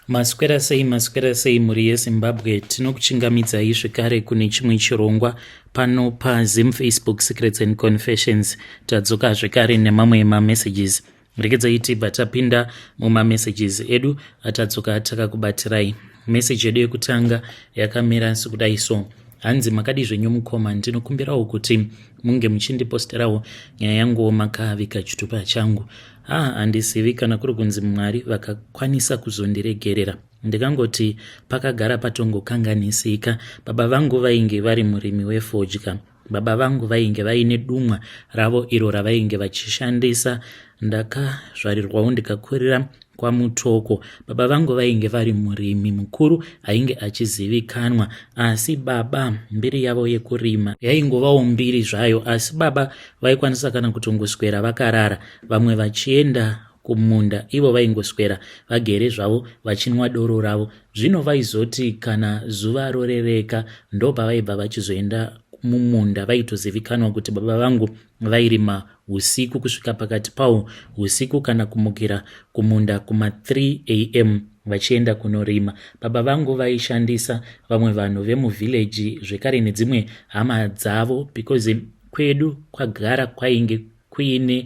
Maswera sei, maswera sei mhuri yeZimbabwe. Tinokuchingamidzai zvekare kune chimwe chirongwa pano paZim Facebook Secrets and Confessions. Tadzoka zvekare nemamwe mamessages. Regedzai tibva tapinda mumamessages edu atadzoka takakubatirai. Message yedu yekutanga yakamira sekudai so. Hanzi makadii zvenyu mukoma, ndinokumbirawo kuti munge muchindiposterawo nyaya yanguwo makavika chitupa changu. Haa handizivi kana kuri kunzi Mwari vakakwanisa kuzondiregerera. Ndikangoti pakagara patongokanganisika. Baba vangu vainge vari murimi wefodya. Baba vangu vainge vaine dumwa ravo iro ravainge vachishandisa. Ndakazvarirwawo ndikakurira kwaMutoko. Baba vangu vainge vari murimi mukuru ainge achizivikanwa, asi baba mbiri yavo yekurima yaingovawo mbiri zvayo, asi baba vaikwanisa kana kutongoswera vakarara, vamwe vachienda kumunda, ivo vaingoswera vagere zvavo vachinwa doro ravo. Zvino vaizoti kana zuva rorereka ndopavaibva vachizoenda mumunda. Vaitozivikanwa kuti baba vangu vairima usiku kusvika pakati pawo usiku kana kumukira kumunda kuma 3 am vachienda kunorima. Baba vangu vaishandisa vamwe vanhu vemuvhileji zvekare nedzimwe hama dzavo because kwedu kwagara kwainge kuine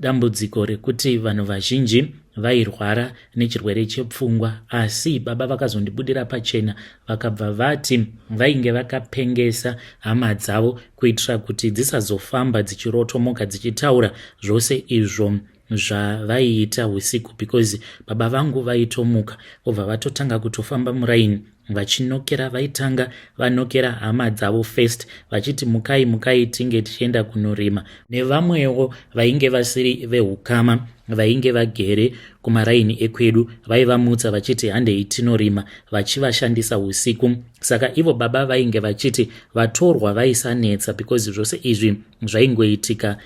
dambudziko rekuti vanhu vazhinji vairwara nechirwere chepfungwa. Asi baba vakazondibudira pachena vakabva vati vainge vakapengesa hama dzavo kuitira kuti dzisazofamba dzichirotomoka dzichitaura zvose izvo zvavaiita usiku, because baba vangu vaitomuka vobva vatotanga kutofamba muraini vachinokera. Vaitanga vanokera hama dzavo first vachiti mukai, mukai, tinge tichienda kunorima. Nevamwewo vainge vasiri veukama vainge vagere kumaraini ekwedu vaivamutsa vachiti handei tinorima, vachivashandisa usiku. Saka ivo baba vainge vachiti vatorwa vaisanetsa because zvose izvi zvaingoitika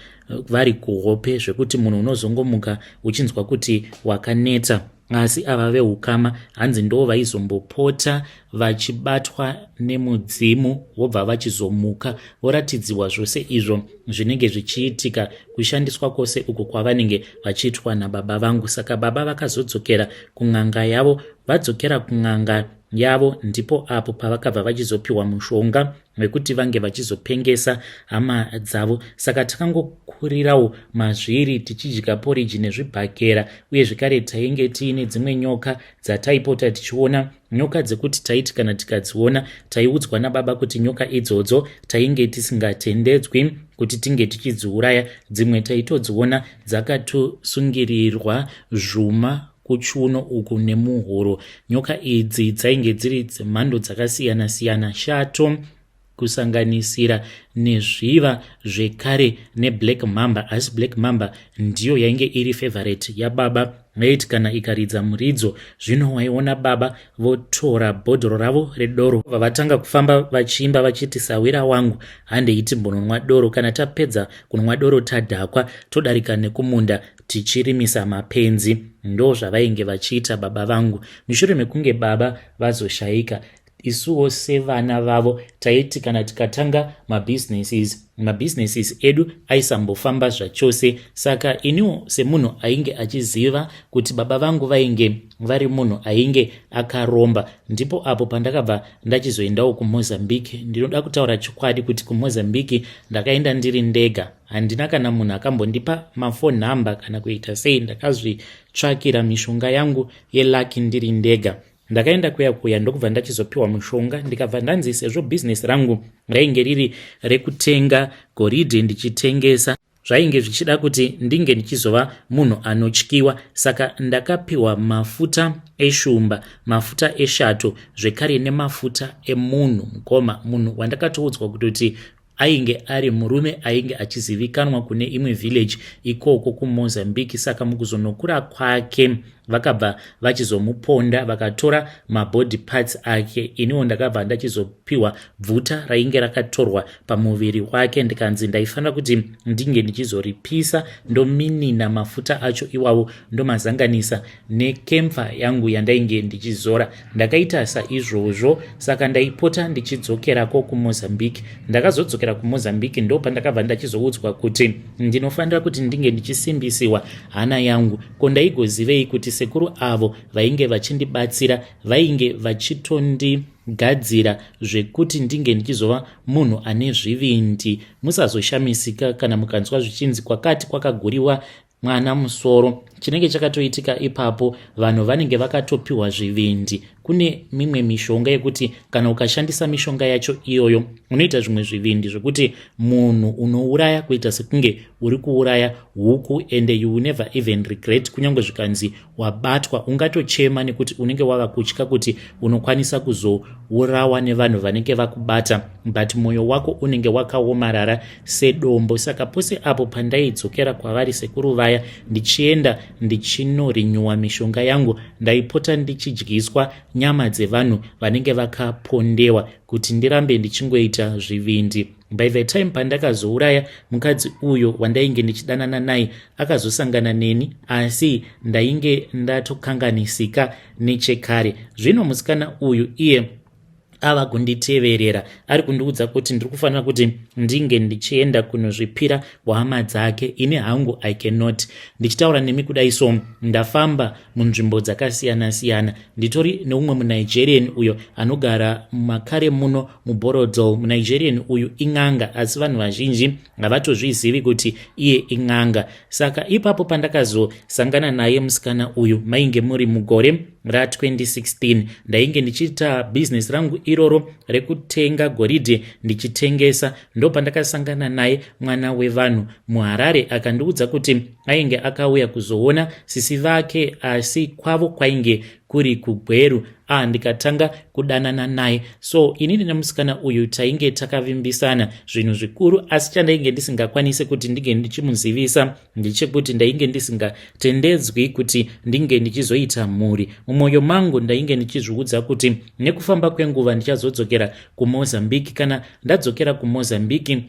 vari kuhope, zvekuti munhu unozongomuka uchinzwa kuti wakaneta. Asi ava veukama hanzi ndo vaizombopota vachibatwa nemudzimu, vobva vachizomuka voratidziwa zvose izvo zvinenge zvichiitika, kushandiswa kwose uko kwavanenge vachiitwa nababa vangu. Saka baba vakazodzokera kun'anga yavo. Vadzokera kun'anga yavo ndipo apo pavakabva vachizopiwa mushonga wekuti vange vachizopengesa hama dzavo. Saka takangokurirawo mazviri, tichidya poriji nezvibhakera, uye zvekare tainge tiine dzimwe nyoka dzataipota tichiona, nyoka dzekuti taiti kana tikadziona taiudzwa nababa kuti nyoka idzodzo tainge tisingatendedzwi kuti tinge tichidziuraya. Dzimwe taitodziona dzakatosungirirwa zvuma kuchiuno uku nemuhuro. Nyoka idzi dzainge dziri dzemhando dzakasiyana-siyana, shato kusanganisira nezviva zvekare neblack mamba. Asi black mamba ndiyo yainge iri favorite yababa. Yaiti kana ikaridza muridzo, zvino waiona baba votora bhodhoro ravo redoro, vatanga kufamba vachiimba vachiti, "Sawira wangu, handei timbononwa doro. Kana tapedza kunwa doro tadhakwa, todarika nekumunda tichirimisa mapenzi." Ndo zvavainge vachiita baba vangu. Mushure mekunge baba vazoshayika, isuwo sevana vavo taiti kana tikatanga mabusinesses, mabusinesses edu aisambofamba zvachose. Saka iniwo semunhu ainge achiziva kuti baba vangu vainge vari munhu ainge akaromba, ndipo apo pandakabva ndachizoendawo kuMozambique. Ndinoda kutaura chokwadi kuti kuMozambique ndakaenda ndiri ndega. Handina kana munhu akambondipa mafone number kana kuita sei. Ndakazvitsvakira mishonga yangu yelucky ndiri ndega. Ndakaenda kuya kuya ndokubva ndachizopiwa mushonga, ndikabva ndanzi sezvo bhizinesi rangu rainge riri rekutenga goridhe ndichitengesa, zvainge zvichida kuti ndinge ndichizova munhu anotyiwa. Saka ndakapiwa mafuta eshumba, mafuta eshato zvekare nemafuta emunhu mukoma, munhu wandakatoudzwa kutoti ainge ari murume ainge achizivikanwa kune imwe village ikoko kuMozambique. Saka mukuzonokura kwake vakabva vachizomuponda, vakatora mabody parts ake. Iniwo ndakabva ndachizopiwa bvuta rainge rakatorwa pamuviri wake, ndikanzi ndaifanira kuti ndinge ndichizoripisa, ndominina mafuta acho iwawo, ndomazanganisa nekemfa yangu yandainge ndichizora. Ndakaita saizvozvo. Saka ndaipota ndichidzokerako kuMozambique. Ndakazodzokera kuMozambique ndo pandakabva ndachizoudzwa kuti ndinofanira kuti ndinge ndichisimbisiwa hana yangu. Ko ndaigozivei kuti Sekuru avo vainge vachindibatsira vainge vachitondigadzira zvekuti ndinge ndichizova munhu ane zvivindi. Musazoshamisika kana mukanzwa zvichinzi kwakati kwakaguriwa mwana musoro. Chinenge chakatoitika ipapo, vanhu vanenge vakatopiwa zvivindi. Kune mimwe mishonga yekuti kana ukashandisa mishonga yacho iyoyo, unoita zvimwe zvivindi zvekuti munhu unouraya kuita sekunge uri kuuraya huku, and you will never even regret. Kunyange zvikanzi wabatwa, ungatochema nekuti unenge wava kutya kuti unokwanisa kuzourawa nevanhu vanenge vakubata, but mwoyo wako unenge wakaomarara sedombo. Saka pose apo pandaidzokera kwavari sekuru vaya, ndichienda ndichinorinyuwa mishonga yangu, ndaipota ndichidyiswa nyama dzevanhu vanenge vakapondewa kuti ndirambe ndichingoita zvivindi. By the time pandakazouraya mukadzi uyo wandainge ndichidanana naye, akazosangana neni, asi ndainge ndatokanganisika nechekare. Zvino musikana uyu iye ava kunditeverera, ari kundiudza kuti ndiri kufanira kuti ndinge ndichienda kunozvipira kuhama dzake. Ini hangu I cannot. Ndichitaura nemi kudai so, ndafamba munzvimbo dzakasiyana-siyana. Nditori neumwe muNigerian uyo anogara makare muno muBorrowdale. MuNigerian uyu in'anga, asi vanhu vazhinji havatozvizivi kuti iye in'anga. Saka ipapo pandakazosangana naye musikana uyu, mainge muri mugore ra2016. Ndainge ndichiita bhizinesi rangu iroro rekutenga goridhe ndichitengesa. Ndo pandakasangana naye mwana wevanhu muHarare. Akandiudza kuti ainge akauya kuzoona sisi vake, asi kwavo kwainge kuri kuGweru. A, ndikatanga kudanana naye. So inini nemusikana uyu tainge takavimbisana zvinhu zvikuru, asi chandainge ndisingakwanisi kuti ndinge ndichimuzivisa ndechekuti ndainge ndisingatendedzwi kuti ndinge ndichizoita mhuri. Mumwoyo mangu ndainge ndichizviudza kuti nekufamba kwenguva ndichazodzokera kuMozambique. Kana ndadzokera kuMozambique,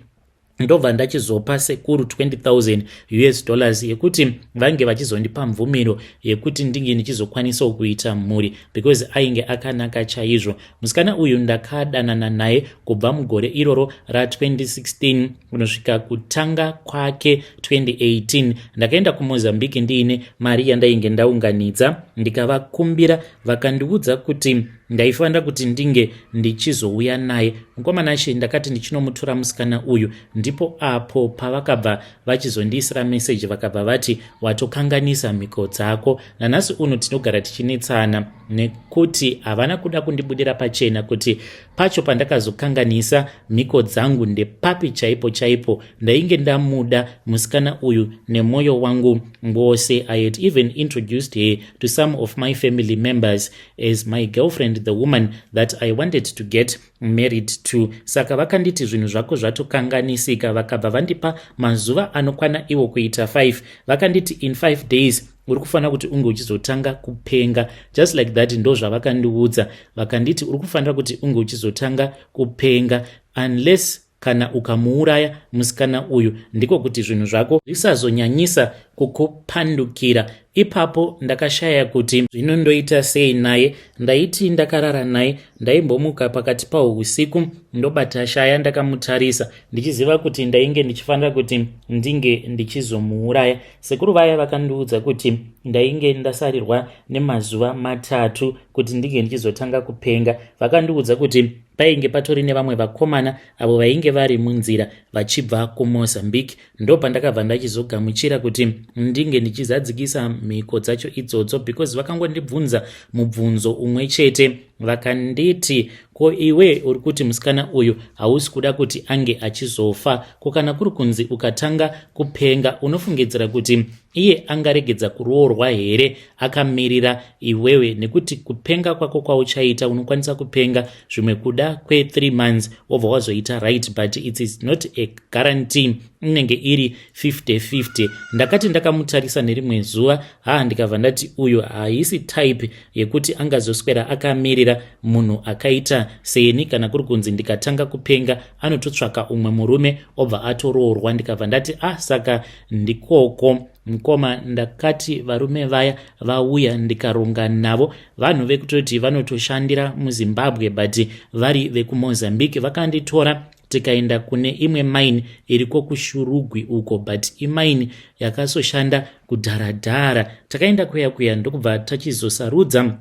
ndobva ndachizopa sekuru 20,000 US dollars yekuti vange vachizondipa mvumiro yekuti ndinge ndichizokwanisawo kuita mhuri, because ainge akanaka chaizvo musikana uyu. Ndakadanana naye kubva mugore iroro ra2016 kunosvika kutanga kwake 2018. Ndakaenda kuMozambique ndiine mari yandainge ndaunganidza, ndikavakumbira. Vakandiudza kuti ndaifanira kuti ndinge ndichizouya naye mukomana she. Ndakati ndichinomutora musikana uyu, ndipo apo pavakabva vachizondiisira meseji, vakabva vati, "Watokanganisa mhiko dzako." Nanhasi uno tinogara tichinetsana nekuti havana kuda kundibudira pachena kuti pacho pandakazokanganisa mhiko dzangu ndepapi chaipo chaipo. Ndainge ndamuda musikana uyu nemwoyo wangu wose. I had even introduced her to some of my family members as my girlfriend, the woman that I wanted to get married to. Saka vakanditi, "Zvinhu zvako zvatokanganisika." Vakabva vandipa mazuva anokwana iwo kuita 5. Vakanditi, "In 5 days uri kufanira kuti unge uchizotanga kupenga." Just like that, ndo zvavakandiudza. Vakanditi, "Uri kufanira kuti unge uchizotanga kupenga unless kana ukamuuraya musikana uyu, ndiko kuti zvinhu zvako zvisazonyanyisa kukupandukira." Ipapo ndakashaya kuti zvino ndoita sei naye. Ndaiti ndakarara naye, ndaimbomuka pakati paho usiku, ndobata shaya ndakamutarisa, ndichiziva kuti ndainge ndichifanira kuti ndinge ndichizomuuraya. Sekuru vaya vakandiudza kuti ndainge ndasarirwa nemazuva 3 kuti ndinge ndichizotanga kupenga. Vakandiudza kuti painge patori nevamwe vakomana avo vainge vari munzira vachibva kuMozambique. Ndo pandakabva ndachizogamuchira kuti ndinge ndichizadzikisa mhiko dzacho idzodzo, because vakangondibvunza mubvunzo umwe chete. Vakanditi, "Ko iwe uri kuti musikana uyu hausi kuda kuti ange achizofa, ko kana kuri kunzi ukatanga kupenga, unofungidzira kuti iye angaregedza kuroorwa here akamirira iwewe? Nekuti kupenga kwako kwauchaita, unokwanisa kupenga zvimwe kuda kwe3 months, wobva wazoita right, but it is not a guarantee, inenge iri 50-50." Ndakati ndakamutarisa nerimwe zuva, haa, ndikabva ndati uyu haisi type yekuti angazoswera akamirira munhu akaita seni. Kana kuri kunzi ndikatanga kupenga, anototsvaka umwe murume, obva atoroorwa. Ndikabva ndati, "Ah, saka ndikoko mukoma." Ndakati varume vaya vauya, ndikaronga navo, vanhu vekutoti vanotoshandira muZimbabwe but vari vekuMozambique. Vakanditora. Tikaenda kune imwe mine iriko kuShurugwi uko, but imine yakasoshanda kudharadhara. Takaenda kuya kuya, ndokubva tachizosarudza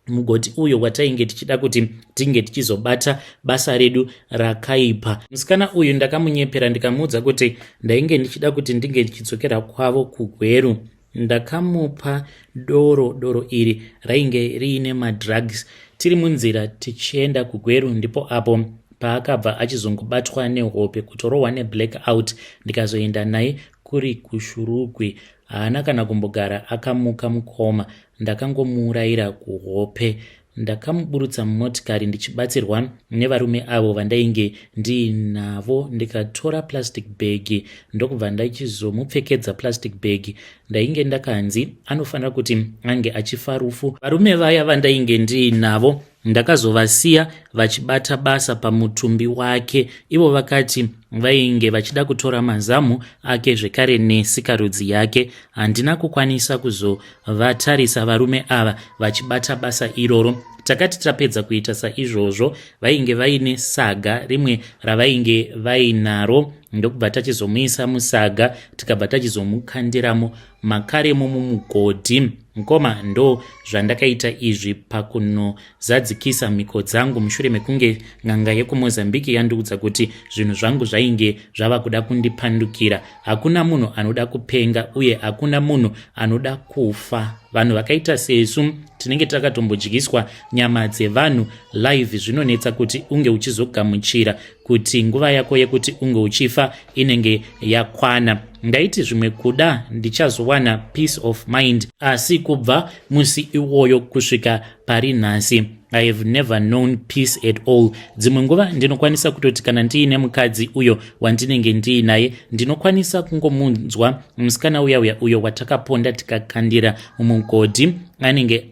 mugoti uyo watainge tichida kuti tinge tichizobata basa redu rakaipa. Musikana uyu ndakamunyepera, ndikamuudza kuti ndainge ndichida kuti ndinge ndichidzokera kwavo kuGweru. Ndakamupa doro. Doro iri rainge riine madrugs. Tiri munzira tichienda kuGweru, ndipo apo paakabva achizongobatwa nehope, kutorohwa neblack out. Ndikazoenda naye kuri kuShurugwi. Haana kana kumbogara akamuka mukoma, ndakangomuurayira kuhope. Ndakamuburutsa mumotikari ndichibatsirwa nevarume avo vandainge ndiinavo, ndikatora plastic bag, ndokubva ndachizomupfekedza plastic bag. Ndainge ndakanzi anofanira kuti ange achifa rufu. Varume vaya vandainge ndiinavo ndakazovasiya vachibata basa pamutumbi wake. Ivo vakati vainge vachida kutora mazamu ake zvekare nesikarudzi yake. Handina kukwanisa kuzovatarisa varume ava vachibata basa iroro. Takati tapedza kuita saizvozvo, vainge vaine saga rimwe ravainge vainaro, ndokubva tachizomuisa musaga, tikabva tachizomukandiramo makaremo mumugodhi. Mukoma, ndo zvandakaita izvi pakunozadzikisa mhiko dzangu mushure mekunge n'anga yekuMozambique yandiudza kuti zvinhu zvangu zvainge zvava kuda kundipandukira. Hakuna munhu anoda kupenga, uye hakuna munhu anoda kufa. Vanhu vakaita sesu tinenge takatombodyiswa nyama dzevanhu live, zvinonetsa kuti unge uchizogamuchira kuti nguva yako yekuti unge uchifa inenge yakwana. Ndaiti zvimwe kuda ndichazowana peace of mind, asi kubva musi iwoyo kusvika pari nhasi, I have never known peace at all. Dzimwe nguva ndinokwanisa kutoti kana ndiine mukadzi uyo wandinenge ndiinaye, ndinokwanisa kungomunzwa musikana uya uya uyo watakaponda tikakandira mumugodhi, anenge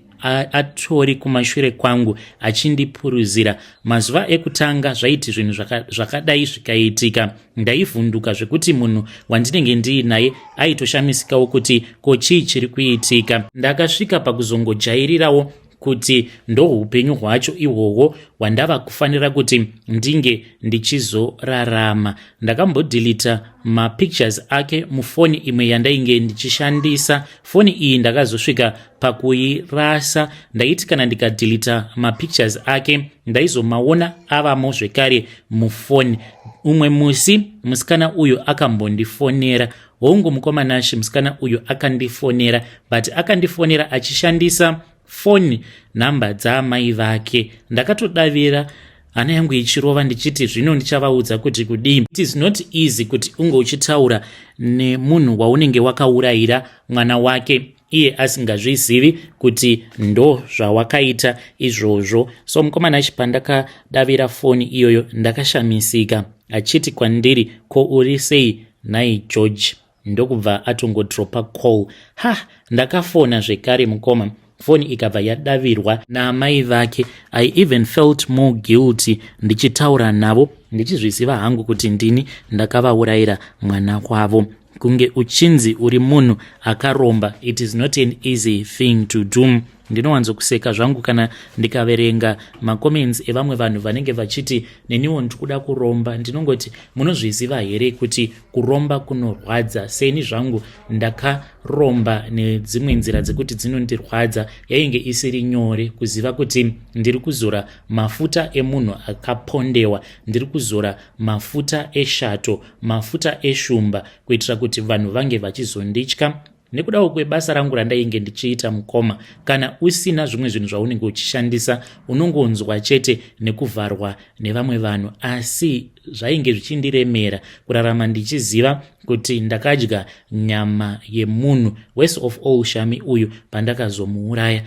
atori kumashure kwangu achindipuruzira. Mazuva ekutanga zvaiti zvinhu zvakadai zvikaitika, ndaivhunduka zvekuti munhu wandinenge ndiinaye aitoshamisikawo kuti ko chii chiri kuitika. Ndakasvika pakuzongojairirawo kuti ndoupenyu hwacho ihwohwo hwandava kufanira kuti ndinge ndichizorarama. Ndakambodhilita mapictures ake mufoni imwe yandainge ndichishandisa. Foni iyi ndakazosvika pakuirasa. Ndaiti kana ndikadhilita mapictures ake, ndaizomaona avamo zvekare mufoni. Umwe musi musikana uyu akambondifonera. Hongu, mukoma Nashe, musikana uyu akandifonera, but akandifonera achishandisa foni nhamba dzaamai vake. Ndakatodavira, hana yangu ichirova, ndichiti zvino ndichavaudza kuti kudii? It is not easy kuti unge uchitaura nemunhu waunenge wakaurayira mwana wake, iye asingazvizivi kuti ndo zvawakaita izvozvo. So mukoma Nashe, pandakadavira foni iyoyo, ndakashamisika achiti kwandiri, "Ko uri sei nhai George?" Ndokubva atongodropa call. Ha, ndakafona zvekare mukoma, foni ikabva yadavirwa naamai vake. I even felt more guilty ndichitaura navo, ndichizviziva hangu kuti ndini ndakavaurayira mwana wavo. Kunge uchinzi uri munhu akaromba, it is not an easy thing to do. Ndinowanzokuseka zvangu kana ndikaverenga macomments evamwe vanhu vanenge vachiti, "Neniwo ndikuda kuromba." Ndinongoti, munozviziva here kuti kuromba kunorwadza? Seni zvangu ndakaromba nedzimwe nzira dzekuti dzinondirwadza. Yainge isiri nyore kuziva kuti ndiri kuzora mafuta emunhu akapondewa, ndiri kuzora mafuta eshato, mafuta eshumba, kuitira kuti vanhu vange vachizonditya nekudawo kwebasa rangu randainge ndichiita. Mukoma, kana usina zvimwe zvinhu zvaunenge uchishandisa, unongonzwa chete nekuvharwa nevamwe vanhu. Asi zvainge zvichindiremera kurarama ndichiziva kuti ndakadya nyama yemunhu, worst of all Shami uyu pandakazomuuraya.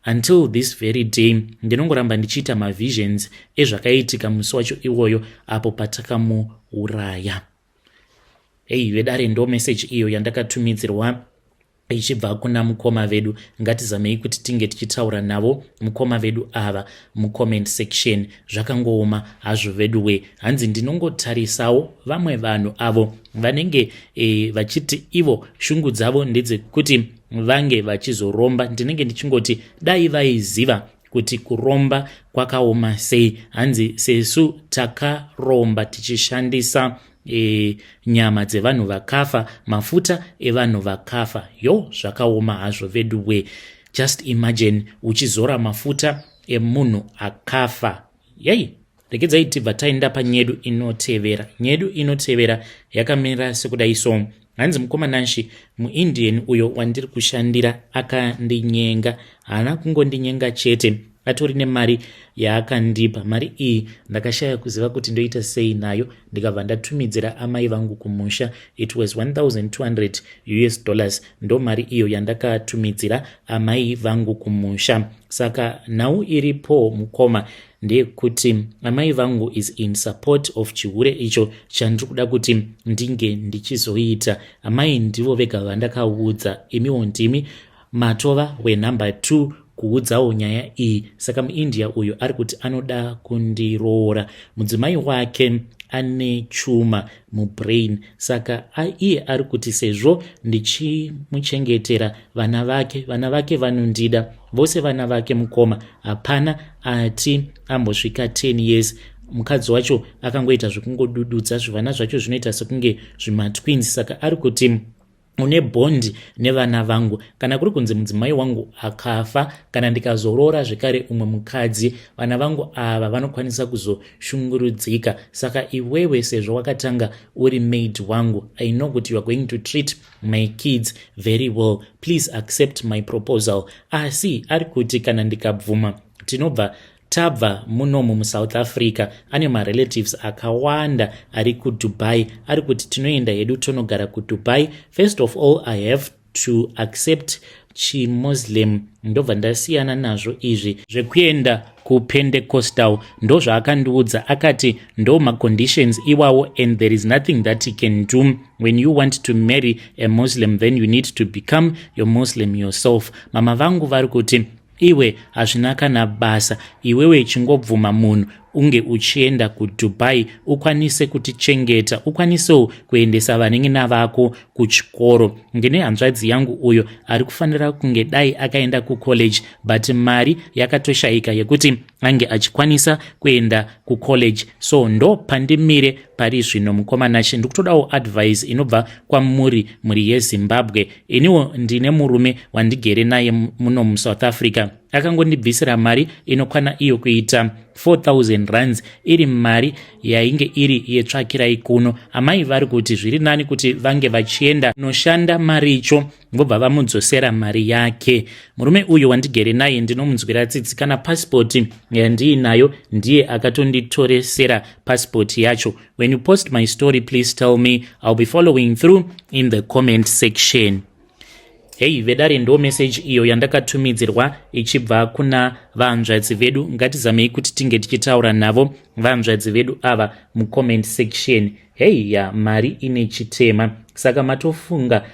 Until this very day ndinongoramba ndichiita mavisions ezvakaitika musi wacho iwoyo apo patakamuuraya. Hei vedare, ndo meseji iyo yandakatumidzirwa ichibva kuna mukoma vedu. Ngatizamei kuti tinge tichitaura navo mukoma vedu ava mucomment section. Zvakangooma hazvo vedu we. Hanzi ndinongotarisawo vamwe vanhu avo vanenge vachiti ivo shungu dzavo ndedzekuti vange vachizoromba, ndinenge ndichingoti dai vaiziva. Kuti kuromba kwakaoma sei. Hanzi sesu takaromba tichishandisa nyama dzevanhu vakafa, mafuta evanhu vakafa. Yo, zvakaoma hazvo vedu we. Just imagine uchizora mafuta emunhu akafa. Yei, regedzai tibva taenda panyedu inotevera. Nyedu inotevera yakamira sekudai. So hanzi, "Mukoma Nashi, muIndian uyo wandiri kushandira akandinyenga. Haana kungondinyenga chete, atori nemari yaakandipa. Mari iyi ndakashaya kuziva kuti ndoita sei nayo, ndikabva ndatumidzira amai vangu kumusha. It was US$1200. Ndo mari iyo yandakatumidzira amai vangu kumusha. Saka nhau iripo, mukoma, ndeyekuti amai vangu is in support of chihure icho chandiri kuda kuti ndinge ndichizoita. Amai ndivo vega vandakaudza. Imiwo ndimi matova wenumber 2 kuudzawo nyaya iyi. Saka muIndia uyu ari kuti anoda kundiroora. Mudzimai wake ane chuma mubrain, saka iye ari kuti sezvo ndichimuchengetera vana vake, vana vake vanondida vose. Vana vake, mukoma, hapana ati ambosvika 10 years. Mukadzi wacho akangoita zvekungodududza. Zvivana zvacho zvinoita sekunge zvimatwins. Saka ari kuti une bond nevana vangu. Kana kuri kunzi mudzimai wangu akafa, kana ndikazoroora zvekare umwe mukadzi, vana vangu ava vanokwanisa kuzoshungurudzika. Saka iwewe, sezvo wakatanga uri maid wangu, I know kuti you are going to treat my kids very well. Please accept my proposal." Asi ari kuti kana ndikabvuma, tinobva tabva munomu muSouth Africa. Ane marelatives akawanda ari kuDubai. Ari kuti tinoenda hedu tonogara kuDubai. First of all, I have to accept chiMuslim, ndobva ndasiyana nazvo izvi zvekuenda kuPentecostal. Ndo zvaakandiudza. Akati ndo maconditions iwawo and there is nothing that he can do. When you want to marry a Muslim, then you need to become your Muslim yourself. Mama vangu vari kuti iwe hazvina kana basa, iwewe chingobvuma munhu unge uchienda kuDubai, ukwanise kutichengeta, ukwanisewo kuendesa vanin'ina vako kuchikoro. Ndine hanzvadzi yangu uyo ari kufanira kunge dai akaenda kucollege, but mari yakatoshayika yekuti ange achikwanisa kuenda kucollege. So ndo pandimire pari zvino, mukoma Nashe. Ndikutodawo advice inobva kwamuri, mhuri yeZimbabwe. Iniwo ndine murume wandigere naye muno muSouth Africa. Akangondibvisira mari inokwana iyo kuita 4000 rands, iri mari yainge iri yetsvakirai kuno. Amai vari kuti zviri nani kuti vange vachienda noshanda maricho, vobva vamudzosera mari yake. Murume uyu wandigere naye ndinomunzwira tsitsi. Kana pasipoti yandiinayo ndiye akatonditoresera pasipoti yacho. When you post my story, please tell me. I'll be following through in the comment section." Hei vedare, ndo meseji iyo yandakatumidzirwa ichibva kuna vanzvadzi vedu. Ngatizamei kuti tinge tichitaura navo vanzvadzi vedu ava mucomment section. Hei ya, mari ine chitema. Saka matofunga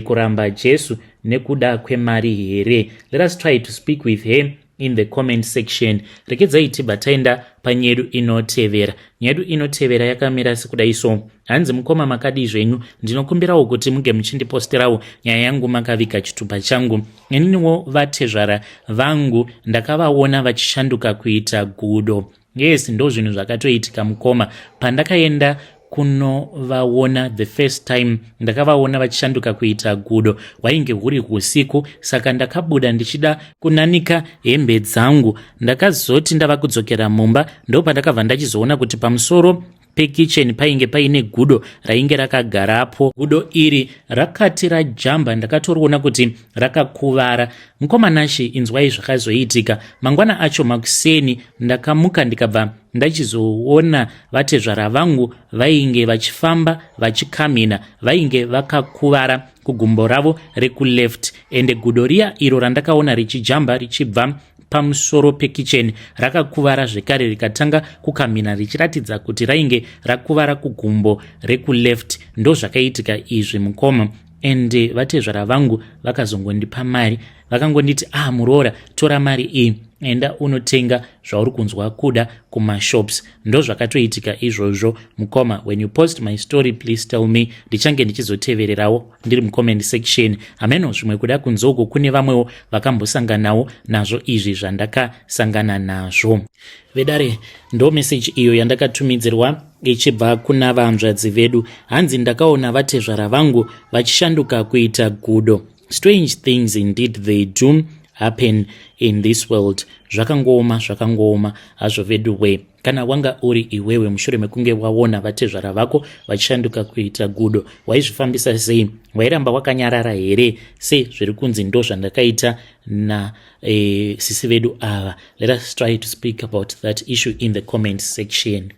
kuramba Jesu nekuda kwemari here? Let us try to speak with her in the comment section. Rekedzai tibva taenda panyedu inotevera. Nyedu inotevera yakamira sekudai. So hanzi, "Mukoma, makadii zvenyu? Ndinokumbirawo kuti muge muchindiposterawo nyaya yangu makaviga chitupa changu. Ininiwo vatezvara vangu ndakavaona vachishanduka kuita gudo. Yes, ndo zvinhu zvakatoitika, mukoma. Pandakaenda kunovaona the first time, ndakavaona vachishanduka kuita gudo. Hwainge huri usiku, saka ndakabuda ndichida kunanika hembe dzangu. Ndakazoti ndava kudzokera mumba, ndo pandakabva ndachizoona kuti pamusoro pekicheni painge paine gudo rainge rakagarapo. Gudo iri rakati rajamba, ndakatoriona kuti rakakuvara. Mukoma Nashi, inzwai zvakazoitika. Mangwana acho makuseni ndakamuka, ndikabva ndachizoona vatezvara vangu vainge vachifamba vachikamhina. Vainge vakakuvara kugumbo ravo rekuleft, ende gudo riya iro randakaona richijamba richibva pamusoro pekicheni rakakuvara zvekare, rikatanga kukamhina richiratidza kuti rainge rakuvara kugumbo rekuleft. Ndo zvakaitika izvi, mukoma, ende vatezvara vangu vakazongondipa mari." Vakangonditi, "Ah, muroora, tora mari iyi, enda unotenga zvauri kunzwa kuda kumashops." Ndo zvakatoitika izvozvo. Mukoma, when you post my story, please tell me. Ndichange ndichizotevererawo ndiri mucomment section. Hameno, zvimwe kuda kunzoko kune vamwewo vakambosanganawo nazvo izvi zvandakasangana nazvo. Vedare, ndo meseji iyo yandakatumidzirwa ichibva kuna vanzvadzi vedu. Hanzi, "Ndakaona vatezvara vangu vachishanduka kuita gudo. Strange things indeed, they do happen in this world." Zvakangooma, zvakangooma hazvo vedu we. Kana wanga uri iwewe, mushure mekunge waona vatezvara vako vachishanduka kuita gudo, waizvifambisa sei? Wairamba wakanyarara here, sezviri kunzi ndo zvandakaita nasisi vedu ava? Let us try to speak about that issue in the comment section.